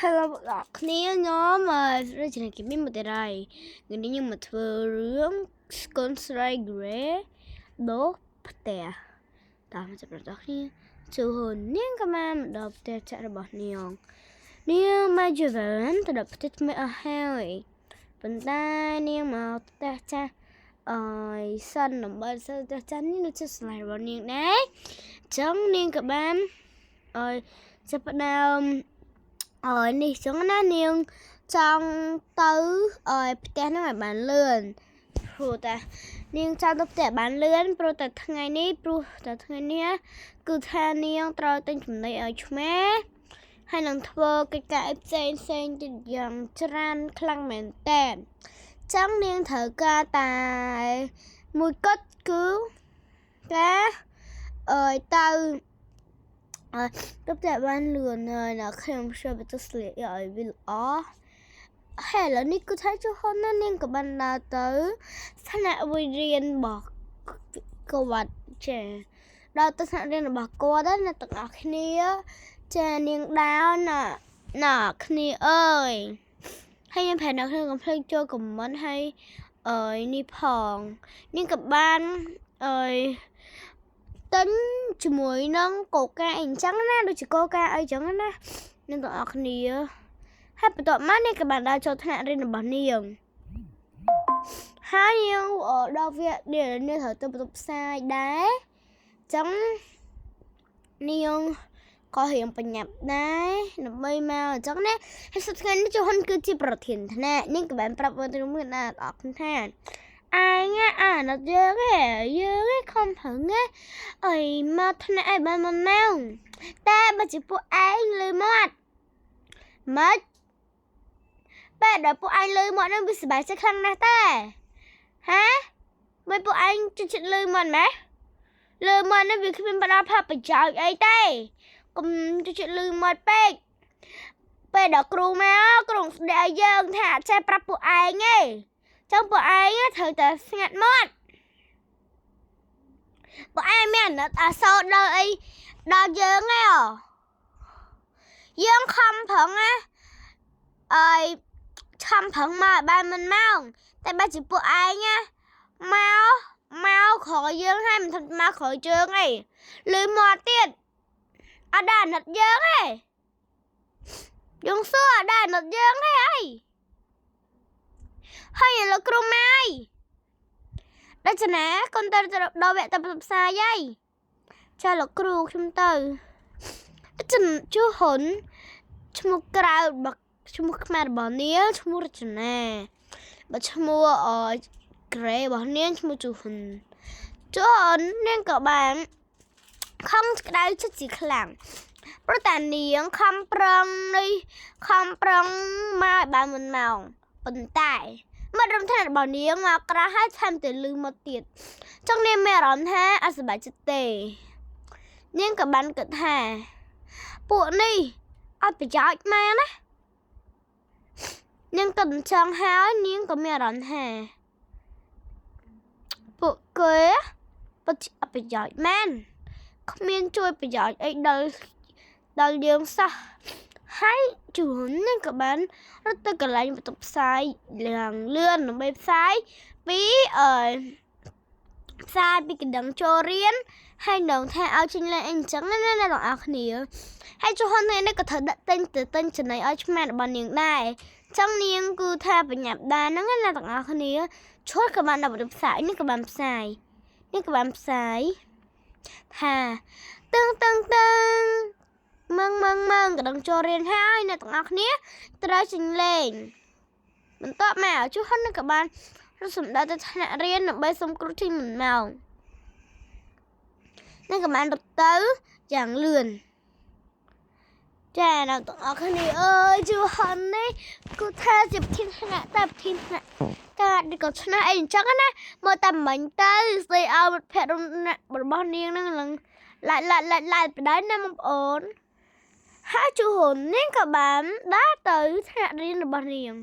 Hello បងប្អូនគ្នាខ្ញុំរចនាគីមីមកទៀតហើយថ្ងៃនេះខ្ញុំមកធ្វើរឿងស្កូនស្រី Grey ដូផ្ទះតាមចាប់ដល់គ្នាជួហូននាងក៏បានមកដល់ផ្ទះចាក់របស់នាងនាងមកជវិនទៅដល់ផ្ទះថ្មីអស់ហើយប៉ុន្តែនាងមកផ្ទះចាស់អើយសិនដើម្បីសិនផ្ទះចាស់នេះដូចជាស្លាយរបស់នាងដែរអញ្ចឹងនាងក៏បានអើយចាប់ផ្ដើម អើយនេះចឹងណានាងចង់ទៅអើយផ្ទះហ្នឹងឲ្យបានលឿនព្រោះតែនាងចង់ទៅផ្ទះឲ្យបានលឿនព្រោះតែថ្ងៃនេះព្រោះតែថ្ងៃនេះគឺថានាងត្រូវទិញចំណីឲ្យឆ្មាហើយនឹងធ្វើកិច្ចការអីផ្សេងផ្សេងទៀតយ៉ាងច្រើនខ្លាំងមែនតើចឹងនាងត្រូវការតែមួយគត់គឺការអើយទៅ អើទៅផ្ទះបានលឿនហើយណាខ្ញុំជឿទៅស្លៀកឲ្យវាល្អហើយឥឡូវនេះគឺថាជួហនណានាងក៏បានដើរទៅថ្នាក់វិរៀនរបស់គាត់ចាដល់ទៅថ្នាក់រៀនរបស់គាត់ណាទាំងអស់គ្នាចានាងដើរណាណាគ្នាអើយហើយខ្ញុំប្រាប់អ្នកគ្នាកុំភ្លេចចូល comment ហើយអើយនេះផងនាងក៏បានអើយ ទិញជាមួយនឹងកូកាអីអញ្ចឹងណាដូចជាកូកាអីចឹងណានឹងទាំងអស់គ្នាហើយបន្ទាប់មកនេះក៏បានដល់ចូលថ្នាក់រៀនរបស់នាងហើយនាងដល់វគ្គនេះនាងត្រូវទៅបន្ទប់ផ្សាយដែរអញ្ចឹងនាងក៏រៀងបញ្ញាប់ដែរដើម្បីមកអញ្ចឹងណាហើយសប្តាហ៍នេះជហ៊ុនគឺជាប្រធានថ្នាក់នាងក៏បានប្រាប់ទៅមួយណាអត់ថាឯងអាណិតយើងឯងយើងឯងខំប្រឹងណា អីមកថ្នាក់ឲ្យបានមួយម៉ោងតែបើជាពួកឯងលឺមាត់ម៉េចពេលដល់ពួកឯងលឺមាត់នឹងវាសប្បាយចិត្តខ្លាំងណាស់តែហាមិនពួកឯងជិះចិត្តលឺមាត់ម៉េះលឺមាត់នឹងវាគ្មានផ្ដល់ផលប្រយោជន៍អីទេកុំជិះចិត្តលឺមាត់ពេកពេលដល់គ្រូមកគ្រូស្ដីឲ្យយើងថាអត់ចេះប្រាប់ពួកឯងទេចឹងពួកឯងត្រូវតែស្ងាត់មាត់ ពួកឯងមានអាណិតអាសូរដល់អីដល់យើងឯងយើងខំប្រឹងណាអើយខំប្រឹងមកឲ្យបានមិនម៉ោងតែបើជាពួកឯងណាមកមកក្រោយយើងហើយមិនថាមកក្រោយជើងអីលឺមាត់ទៀតអត់ដល់អាណិតយើងទេយើងសួរអត់ដល់អាណិតយើងទេអីហើយលោកគ្រូម៉ាយ ដូច្នេះកូនទៅដល់វគ្គទៅផ្សាយហើយចាលោកគ្រូខ្ញុំទៅចិនជួហ៊ុនឈ្មោះក្រៅរបស់ឈ្មោះខ្មែររបស់នាងឈ្មោះរចនាបើឈ្មោះអក្រេរបស់នាងឈ្មោះជួហ៊ុនជួហ៊ុននាងក៏បានខំក្តៅចិត្តជាខ្លាំងព្រោះតានាងខំប្រឹងនេះខំប្រឹងមកឲ្យបានមួយម៉ោងប៉ុន្តែ មករំថ្នាក់របស់នាងមកក្រៅហើយថែមទៅលឺមកទៀតចង់នាងមានអារម្មណ៍ថាអត់សប្បាយចិត្តទេនាងក៏បានគិតថាពួកនេះអត់ប្រយោជន៍មែនណានាងក៏មិនចង់ហើយនាងក៏មានអារម្មណ៍ថាពួកគេពិតជាអត់ប្រយោជន៍មែនគ្មានជួយប្រយោជន៍អីដល់ដល់យើងសោះហើយជួននាងក៏បានរត់ទៅកន្លែងបន្ទប់ផ្សាយយ៉ាងលឿនដើម្បីផ្សាយពីអឺផ្សាយពីកណ្ដឹងចូលរៀនហើយនឹងថាឲ្យចេញលេងអីអញ្ចឹងណាអ្នកទាំងអស់គ្នាហើយជួននេះក៏ត្រូវដាក់ទិញទៅទិញចំណីឲ្យឆ្មារបស់នាងដែរអញ្ចឹងនាងគឺថាបញ្ញាប់ដែរហ្នឹងណាទាំងអស់គ្នាឈុតក៏បានដល់បន្ទប់ផ្សាយនេះក៏បានផ្សាយនេះក៏បានផ្សាយថាតឹងតឹងតឹងមឹងមឹងមឹងកណ្ដឹងចូលរៀនហើយអ្នកទាំងអស់គ្នាត្រូវចេញលេងបន្ទាប់មកជួហុនក៏បានរត់សម្ដៅទៅថ្នាក់រៀនដើម្បីសុំគ្រូចេញមួយម៉ោងនឹងក៏បានរត់ទៅយ៉ាងលឿនចាអ្នកទាំងអស់គ្នាអើយជួហុននេះគូថាជាប្រធានថ្នាក់តែប្រធានថ្នាក់ការនេះក៏ឆ្នះអីអញ្ចឹងណាមកតែមិញទៅស្ដីឲ្យមិត្តភក្តិរបស់នាងហ្នឹងឡើងឡាច់ឡាច់ឡាច់ឡាច់បដិណាបងប្អូនហើយជួហ៊ុននាងក៏បានដើរទៅថ្នាក់រៀនរបស់នាង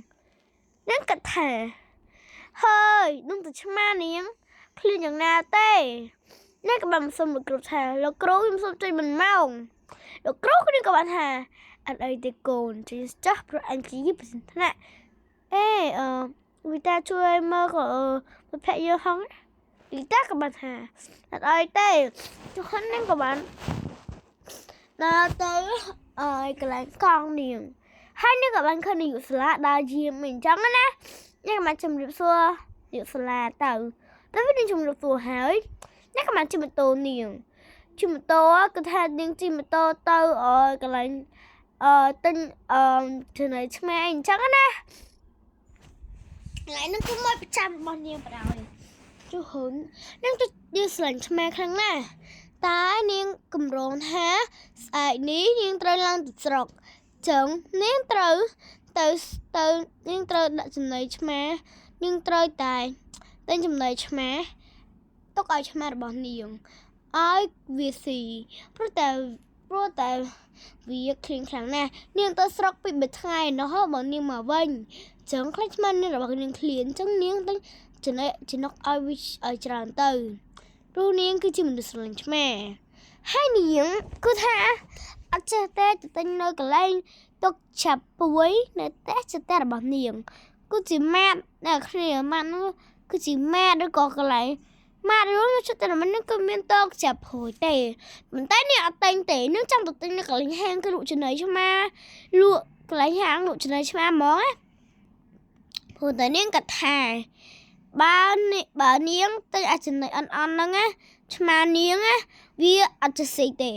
នាងគិតថាហើយនឹងទៅឆ្មានាងឃ្លានយ៉ាងណាទេនាងក៏បានសុំលោកគ្រូថាលោកគ្រូខ្ញុំសុំចេញមួយម៉ោងលោកគ្រូនាងក៏បានថា អត់អីទេកូនជិះចាស់ព្រោះអញជាប្រសិនថ្នាក់អេអឺវីតាជួយមើលក៏មិត្តភក្តិយើងហងលីតាក៏បានថាអត់អីទេជហ៊ុននឹងក៏បានដល់ទៅអើយកន្លែងកង់នាងហើយនាងក៏បានឃើញនាងយុសាលាដើរយាមអញ្ចឹងណានាងក៏បានជម្រាបសួរយុសាលាទៅតែវិញនាងជម្រាបសួរហើយនាងក៏បានជិះម៉ូតូនាងជិះម៉ូតូគឺថានាងជិះម៉ូតូទៅអើយកន្លែងអឺទិញអឺចំណីឆ្មាអញ្ចឹងណាកន្លែងហ្នឹងគឺមកប្រចាំរបស់នាងបណ្ដោយជុហ៊ុននាងទៅនាងស្រឡាញ់ឆ្មាខ្លាំងណាស់តែនាងកម្រងថាស្អែកនេះនាងត្រូវឡើងទៅស្រុកចឹងនាងត្រូវទៅទៅនាងត្រូវដាក់ចំណីឆ្មានាងត្រូវតែទិញចំណីឆ្មាទុកឲ្យឆ្មារបស់នាងឲ្យវាស៊ីព្រោះតែព្រោះតែវាឃ្លៀងខ្លាំងណាស់នាងទៅស្រុកពីមួយថ្ងៃនោះបើនាងមកវិញចឹងខ្លាចឆ្មានាងរបស់នាងឃ្លានចឹងនាងទិញចំណីចំណុកឲ្យវាឲ្យច្រើនទៅព្រោះនាងគឺជាមនុស្សស្រឡាញ់ឆ្មាហើយនាងគឺថាអត់ចេះទេទៅទិញនៅកន្លែងទុកចាប់ពួយនៅផ្ទះចិត្តរបស់នាងគឺជាម៉ាតអ្នកគ្នាម៉ាតនោះគឺជាម៉ាតឬក៏កន្លែងម៉ាតនោះចិត្តតែមិនគឺមានតកចាប់ព្រួយទេប៉ុន្តែនាងអត់ទិញទេនាងចង់ទៅទិញនៅកន្លែងហាងគឺលក់ចំណីឆ្មាលក់កន្លែងហាងលក់ចំណីឆ្មាហ្មងណាព្រោះតែនាងគាត់ថាបើបើនាងទិញអាចចំណីអន់អន់ហ្នឹងណាឆ្មានាងណាវាអត់ចេះស៊ីទេ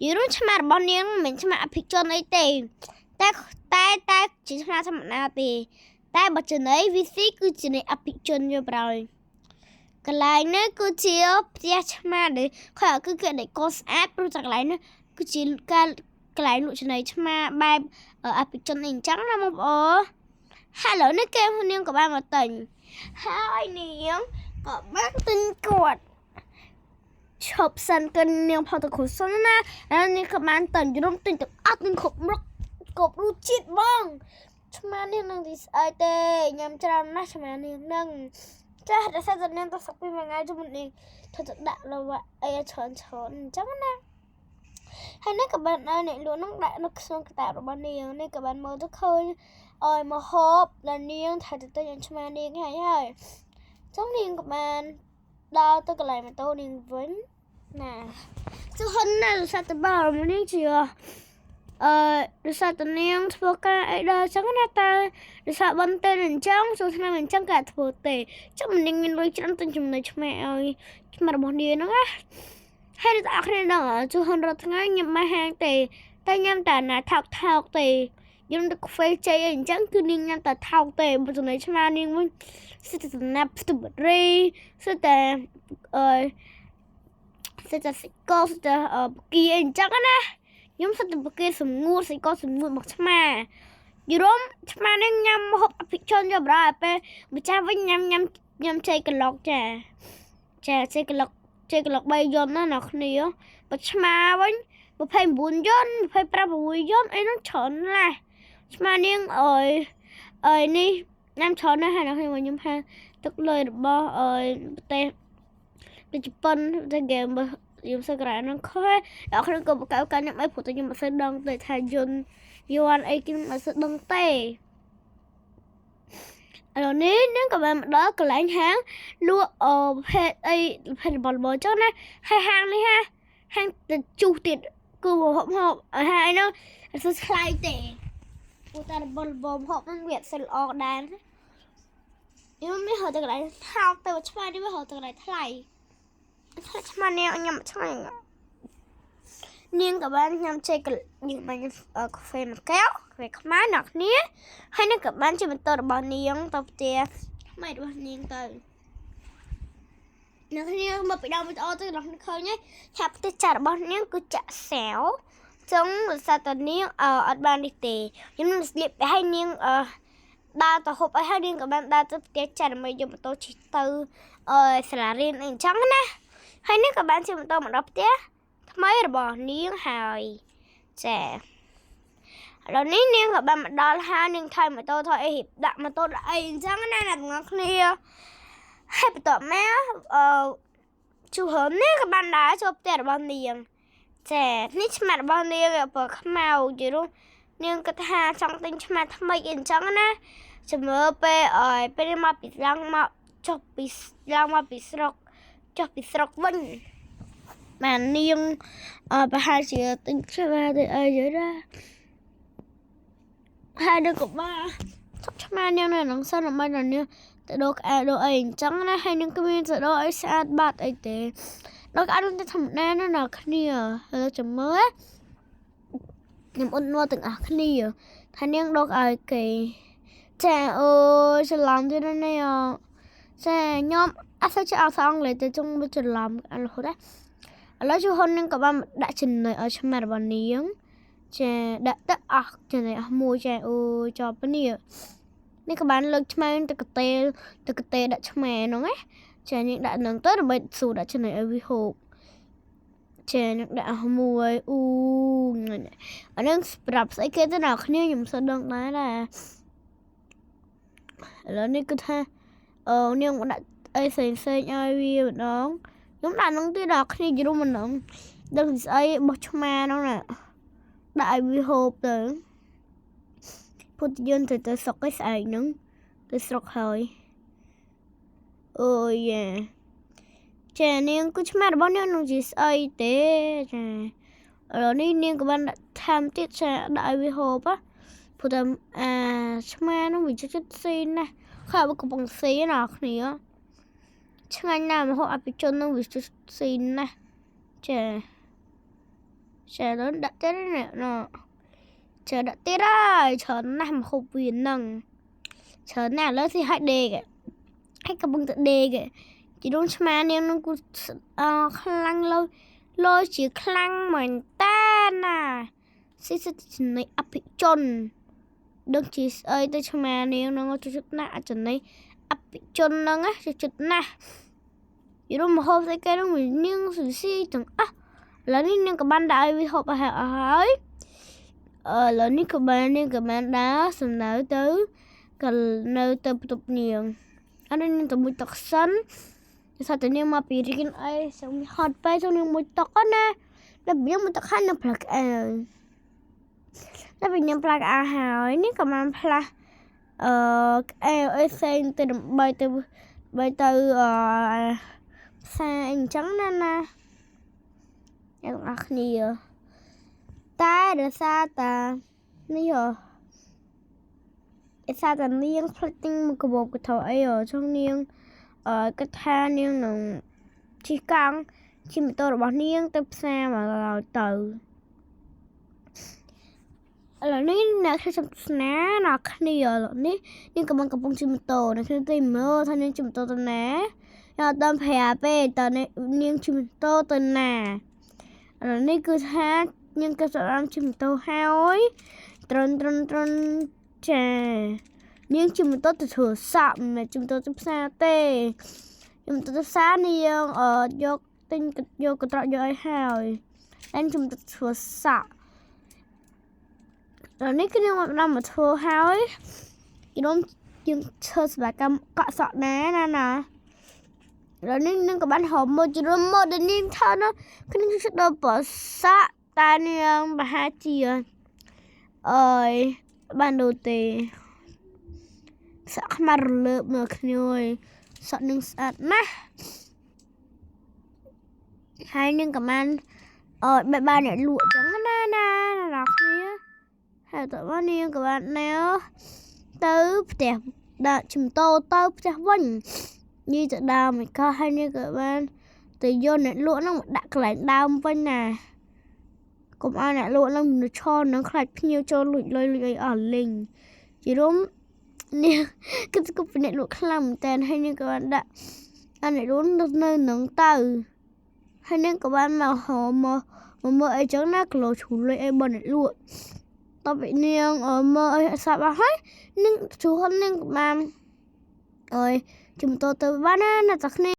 យល់ឆ្មារបស់នាងមិនមែនឆ្មាអភិជនអីទេតែតែតែជាឆ្មាធម្មតាទេតែបើចំណីវាស៊ីគឺចំណីអភិជនយល់ប្រហើយកន្លែងនេះគឺជាផ្ទះឆ្មាដែលខគឺគេដែលកស្អាតព្រោះតែកន្លែងនេះគឺជាការកន្លែងលក់ចំណីឆ្មាបែបអភិជនអីអញ្ចឹងណាបងប្អូនហើយឥឡូវនេះគេនាងក៏បានមកទិញហើយនាងក៏បានទិញគាត់ឈប់សិនកិននាងផលទៅគ្រូសិនណាហើយនាងក៏បានទិញរុំទិញទាំងអស់ទិញគ្រប់មុខគ្រប់រសជាតិបងឆ្មានាងនឹងទីស្អីទេញ៉ាំច្រើនណាស់ឆ្មានាងនឹងចាស់តែសិតតែនាងទៅសឹកពីមួយថ្ងៃជុំនាងធ្វើទៅដាក់លវអីច្រើនច្រើនអញ្ចឹងណាហើយនេះក៏បានឲ្យអ្នកលក់នឹងដាក់នៅក្នុងកតាបរបស់នាងនេះក៏បានមើលទៅឃើញឲ្យមកហូបដល់នាងថាទៅទិញឲ្យឆ្មានាងហើយហើយចុងនាងក៏បានដល់ទៅកន្លែងម៉ូតូនាងវិញណាសុហិនណាសត្វតបើនាងជាអឺដោយសារតនាងធ្វើការអីដល់អញ្ចឹងណាតែដោយសារបន្ទិនអញ្ចឹងចូលឆ្នាំអញ្ចឹងគេធ្វើទេចាំនាងមានលុយច្រើនទិញចំណីឆ្មាឲ្យឆ្មារបស់នាងហ្នឹងណាហើយដល់អរគ្នាដល់ជួហនរត់ថ្ងៃញ៉ាំមកហាងទេតែញ៉ាំតែណាថោកថោកទេខ្ញុំទៅកាហ្វេជ័យអីអញ្ចឹងគឺនាងញ៉ាំតែថោកទេបើចំណីឆ្មានាងវិញសិតតែសំណាប់ស្ទូបេរីសិតតែអឺសិតតែសិកសិតតែបគីអីអញ្ចឹងណាខ្ញុំសិតតែបគីសម្ងួតសិកសម្ងួតមកឆ្មាយរុំឆ្មានេះញ៉ាំហូបអភិជនយកបរោះពេលម្ចាស់វិញញ៉ាំញ៉ាំញ៉ាំចេកក្លុកចាចាចេកក្លុកចេកក្លុក3យន្តណាអ្នកគ្នាបើឆ្មាវិញ29យន្ត25 6យន្តអីនោះច្រើនណាស់ឆ្មានាងអើយអើយនេះញ៉ាំច្រើនណាស់ហើយអ្នកគ្នាខ្ញុំថាទឹកលុយរបស់អើយប្រទេសជប៉ុនប្រទេសហ្គេមខ្ញុំសឹកក្រែហ្នឹងខុសអ្នកគ្នាក៏បកកខ្ញុំអីព្រោះតែខ្ញុំមិនសូវដឹងទេថាយន្តយន់អីខ្ញុំមិនសូវដឹងទេឥឡូវនេះនាងក៏បានមកដល់កន្លែងហាងលក់អប្រភេទអីប្រភេទរបស់របរចឹងណាហើយហាងនេះហាហាងទៅជុះទៀតគឺហូបហូបហាងអីហ្នឹងអត់សូវថ្លៃទេព្រោះតែរបស់របរហូបហ្នឹងវាអត់សូវល្អដែរខ្ញុំមានហៅទៅកន្លែងថោកទៅឆ្មានេះវាហៅទៅកន្លែងថ្លៃថ្លៃឆ្មានាងញ៉ាំឆ្ងាញ់នាងក៏បានញ៉ាំចេកនាងបានញ៉ាំកាហ្វេមួយកែវកាហ្វេខ្មៅអ្នកគ្នាហើយនឹងក៏បានជាបន្តរបស់នាងទៅផ្ទះថ្មីរបស់នាងទៅអ្នកគ្នាមកពីដើមវីដេអូទៅអ្នកគ្នាឃើញថាផ្ទះចាស់របស់នាងគឺចាក់សែវចឹងដោយសារតែនាងអត់បាននេះទេខ្ញុំនឹងស្លៀកឲ្យនាងអឺដើរទៅហូបអីហើយនាងក៏បានដើរទៅផ្ទះចាស់ដើម្បីយកម៉ូតូជិះទៅអឺសាលារៀនអីអញ្ចឹងណាហើយនេះក៏បានជិះម៉ូតូមកដល់ផ្ទះថ្មីរបស់នាងហើយចាឥឡូវនេះនាងក៏បានមកដល់ហើយនាងថយម៉ូតូថយអីដាក់ម៉ូតូដាក់អីអញ្ចឹងណាអ្នកទាំងអស់គ្នាហើយបន្ទាប់មកអឺជួហមនេះក៏បានដើរចូលផ្ទះរបស់នាង ចានេះឆ្មារបស់នាងពណ៌ខ្មៅជារួមនាងគិតថាចង់ទិញឆ្មាថ្មីអីអញ្ចឹងណាចាំមើលពេលអើយពេលនេះមកពីឡើងមកចុះពីឡើងមកពីស្រុកចុះពីស្រុកវិញបាននាងអឺប្រហែលជាទិញឆ្មាទៅអីយល់ណាហើយនឹងក៏បានទុកឆ្មានាងនៅក្នុងសិនដើម្បីដល់នាងទៅដូរក្អែដូរអីអញ្ចឹងណាហើយនាងក៏មានទៅដូរអីស្អាតបាត់អីទេដល់ក្អែនោះទៅធម្មតាណាអ្នកគ្នាហើយចាំមើលខ្ញុំអ៊ុននួទាំងអស់គ្នាថានាងដូរឲ្យគេចាអូយច្រឡំទៀតណានេះចាខ្ញុំអត់សូវចេះអក្សរអង់គ្លេសទេចង់វាច្រឡំអានរហូតណាឥឡូវជូហ៊ុននឹងក៏បានដាក់ចំណុចឲ្យឆ្មារបស់នាងចាដាក់ទៅអស់ចំណុចអស់មួយចាអូយចប់នេះនេះក៏បានលើកឆ្មាទៅកតេលទៅកតេដាក់ឆ្មាហ្នឹងណាចានាងដាក់ហ្នឹងទៅដើម្បីស្រួលដាក់ចំណុចឲ្យវាហូបចានាងដាក់អស់មួយអូអាហ្នឹងប្រាប់ស្អីគេទៅដល់គ្នាខ្ញុំសូវដឹងដែរដែរឥឡូវនេះគឺថាអឺនាងដាក់អីផ្សេងផ្សេងឲ្យវាម្ដងខ្ញុំដាក់ហ្នឹងទៀតដល់គ្នាយល់ម្ដងដឹងស្អីបោះឆ្មាហ្នឹងណាដាក់ឲ្យវាហូបទៅពុទ្ធយន្តទៅទៅស្រុកឯស្អែកហ្នឹងទៅស្រុកហើយអូយ៉ាចានាងគឺឆ្មារបស់នាងនឹងជាស្អីទេចាឥឡូវនេះនាងក៏បានដាក់ថែមទៀតចាដាក់ឲ្យវាហូបណាព្រោះតែអាឆ្មាហ្នឹងវាចិត្តស៊ីណាស់ខែវាកំពុងស៊ីណាគ្នាឆ្ងាញ់ណាស់មហូបអភិជនហ្នឹងវាចិត្តស៊ីណាស់ចាចាដល់ដាក់ទៀតនេះណចាដាក់ទៀតហើយច្រើនណាស់មហូបវាហ្នឹងច្រើនណាស់ឥឡូវស៊ីឲ្យដេកហើយកំពុងតែដេកជីដូនឆ្មានាងនឹងគូអខ្លាំងលើលោជាខ្លាំងមែនតាណាស៊ីសិតចំណៃអភិជនដឹងជាស្អីទៅឆ្មានាងនឹងចូលចិត្តណាស់ចំណៃអភិជនហ្នឹងណាចូលចិត្តណាស់យល់មហូបស្អីគេនឹងនាងស៊ីទាំងអស់ឥឡូវនេះនាងក៏បានដាក់ឲ្យវាហូបអស់ហើយអឺឥឡូវនេះក៏បាននាងក៏បានដើរសំដៅទៅក៏នៅទៅបន្ទប់នាងអត់នាងទៅមួយទឹកសិនថាតែនាងមកពីរៀនអីសូមហត់ពេកសូមនាងមួយទឹកណាដល់នាងមួយទឹកហើយនឹងផ្លាក់អើដល់ពេលនាងផ្លាក់អាហើយនេះក៏បានផ្លាស់អឺក្អែអីផ្សេងទៅដើម្បីទៅបីទៅអឺផ្សារអីអញ្ចឹងណាណាអ្នកទាំងអស់គ្នាតែដោយសារតានេះហ៎ដោយសារតានាងផ្លិចទិញមកកាបូបកថអីហ៎ចង់នាងអឺគិតថានាងនឹងជិះកង់ជិះម៉ូតូរបស់នាងទៅផ្សារមកឡើយទៅឥឡូវនេះអ្នកខ្ញុំទស្សនាអ្នកគ្នាឥឡូវនេះនាងកំពុងជិះម៉ូតូអ្នកខ្ញុំទៅមើលថានាងជិះម៉ូតូទៅណាខ្ញុំអត់ដឹងប្រាប់ទេតើនាងជិះម៉ូតូទៅណាឥឡូវនេះគឺថានាងក៏សម្រាប់ជិះម៉ូតូហើយត្រឹនត្រឹនត្រឹនចានាងជិះម៉ូតូទៅធ្វើសក់មិនមែនជិះម៉ូតូទៅផ្សារទេជិះម៉ូតូទៅផ្សារនាងអឺយកទិញយកកន្ត្រកយកឲ្យហើយតែជិះម៉ូតូធ្វើសក់ដល់នេះគឺនាងមកដល់មកធ្វើហើយខ្ញុំយើងធ្វើសេវាកម្មកក់សក់ណាណាណាដល់នេះនាងក៏បានហៅមកជ្រុំមកដល់នាងថតនោះខ្ញុំជិះដល់ប្រសាក់តែនាងប្រហែលជាអើយបានដូចទេសក់ខ្មៅរលើបមើលគ្នាអើយសក់នឹងស្អាតណាស់ហើយនាងក៏បានអើយបែបបានអ្នកលក់ចឹងណាណាណាគ្នាហើយតើមកនាងក៏បានណែទៅផ្ទះដាក់ជំតោទៅផ្ទះវិញញីទៅដើមឯកោហើយនាងក៏បានទៅយកអ្នកលក់ហ្នឹងមកដាក់កន្លែងដើមវិញណាកុំឲ្យអ្នកលក់ហ្នឹងមនុស្សឆនឹងខ្លាចភ្ញៀវចូលលួចលុយលួចអីអស់លេងជារួមនាងគឺគប់ពីអ្នកលក់ខ្លាំងមែនតើហើយនាងក៏បានដាក់អាអ្នកលក់នៅនឹងទៅហើយនាងក៏បានមកហមកមកមើលអីចឹងណាគីឡូជ្រូលុយអីបើអ្នកលក់តបពីនាងមើលអីសាប់អស់ហើយនាងជួននាងក៏បានអើយជំតទៅបានណាអ្នកទាំងគ្នា។